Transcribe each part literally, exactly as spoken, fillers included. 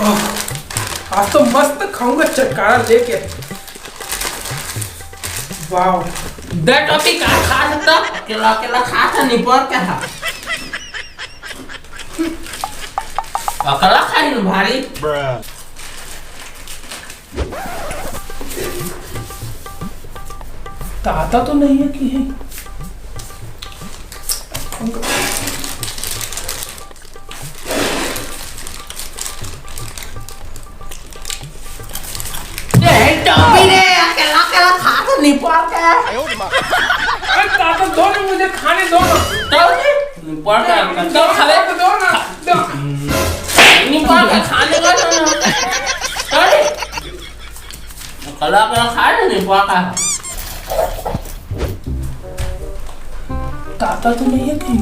आज तो मस्त खाऊंगा चटकारा लेके। वाओ। दे टोपी, का खा सकता? अकेला, अकेला खा था, निपोर के हा। अकेला खाई न भारी। ताता तो नहीं है कि है? ए, टोपी रे, अकेला, अकेला खा तो निपोर के। अरे ताता, दो ना, मुझे खाने दो ना। दो ना। निपोर के, दो, दो खा ले। दो ना, दो। निपोर के खाने का तो ना। अरे। अकेला, अकेला खा ले निपोर के। ताता तो नहीं है कहीं।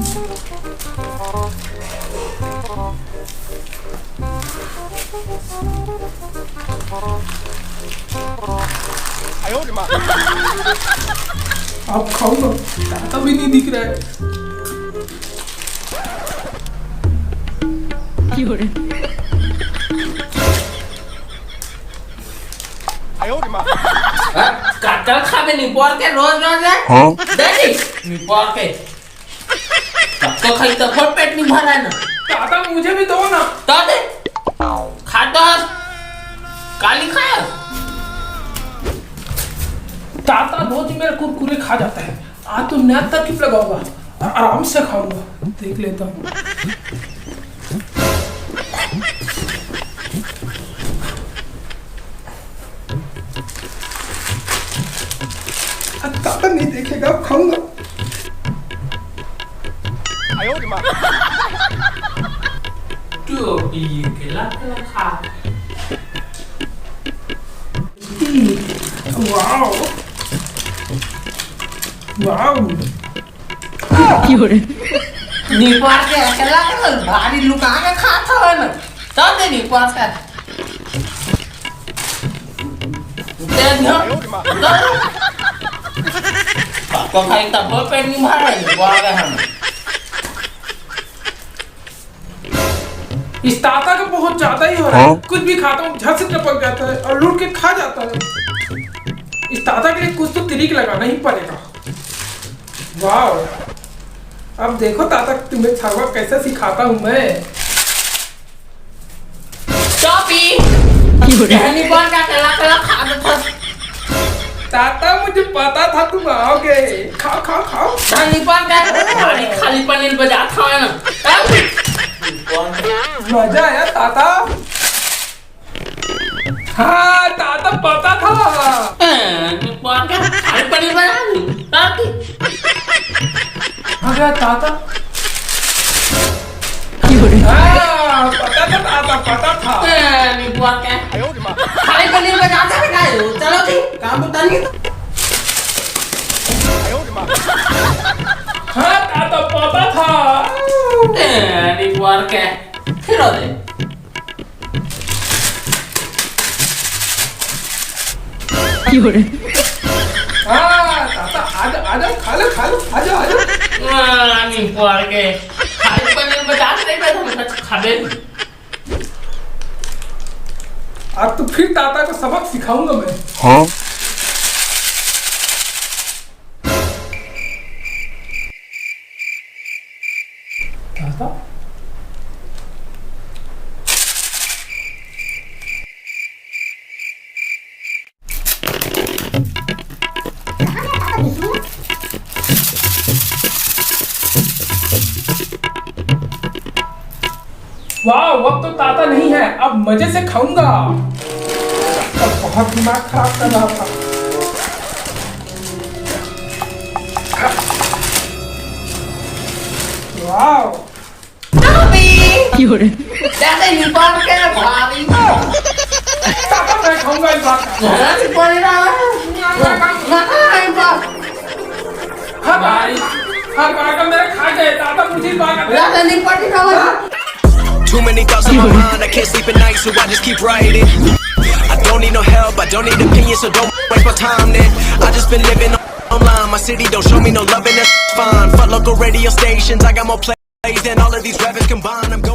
अब खाऊंगा, ताता भी नहीं दिख रहा है। हाँ, कतका खाबे निपोर के रोज रोज है? हाँ? दे दी, निपोर के। कब तो खाई तो थोड़ पेट नहीं भरा है ना। ताता, मुझे भी दो ना। तो दे। खा तो। काली खाया। ताता रोज मेरा कुरकुरे खा जाता है। आज तो नया तरकीब लगाऊंगा और आराम से खाऊंगा। देख लेता हूँ। अब ताता नहीं देखेगा, अब खाऊंगा। टोपी के लक लखा। वाओ। वाओ। निपोर के अकेला अकेला भारी लुका के खात हवे ना। तब दे निपोर के। दे दियो। पापा खाई तब वो पेट नहीं भरा है, निपोर के हम। इस ताता का बहुत ज्यादा ही हो रहा है। हाँ? कुछ भी खाता हूँ, झट से टपक जाता है और लूट के खा जाता है। इस ताता के लिए कुछ तो तिरिक लगाना ही पड़ेगा। वाओ, अब देखो ताता, तुम्हें छावा कैसे सिखाता हूँ मैं। टोपी। क्यों रे? टहनी पर का कला कला खा दो। ताता, मुझे पता था तुम आओगे। खाओ, खाओ, खाओ। टहनी पर का खाली, खाली पनीर बजा खाओ ना। मजा आया ताता। हाँ, ताता पता था। ए, कौन का? अरे, पनीर बना ली। ताती। अरे, ताता। हाँ, पता था, ताता, पता था। ए, निपुआ का। खाली पनीर बना था, बेटा, यो। चलो जी, काम उतार ली तो। हाँ, ताता, पता था। ए, निपुआ का। फिर हो दे। हाँ, ताता, आजा, आजा, खा लो, खा लो, आजा, आजा। वाह, निपोर के। खाली पनीर बजा के नहीं बैठा, कुछ खा दे। आज तो फिर ताता को सबक सिखाऊंगा मैं। हाँ? ताता? वाह, अब तो ताता नहीं है, अब मजे से खाऊंगा। अब बहुत दिमाग खराब कर रहा था। वाह। टोपी। क्यों रे? दादा, निपोर के भारी। ताता, मैं खाऊंगा इस बार। हाँ, निपोर के भारी। हाँ, भाई। हर बार का मेरा खा जाए, ताता, मुझे इस बार का। दादा, निपोर के भारी। Too many thoughts on my mind, I can't sleep at night, so I just keep writing. I don't need no help, I don't need opinions, so don't waste my time then. I just been living online, my city don't show me no love, and that's fine. Fuck local radio stations, I got more plays than all of these rappers combined. I'm going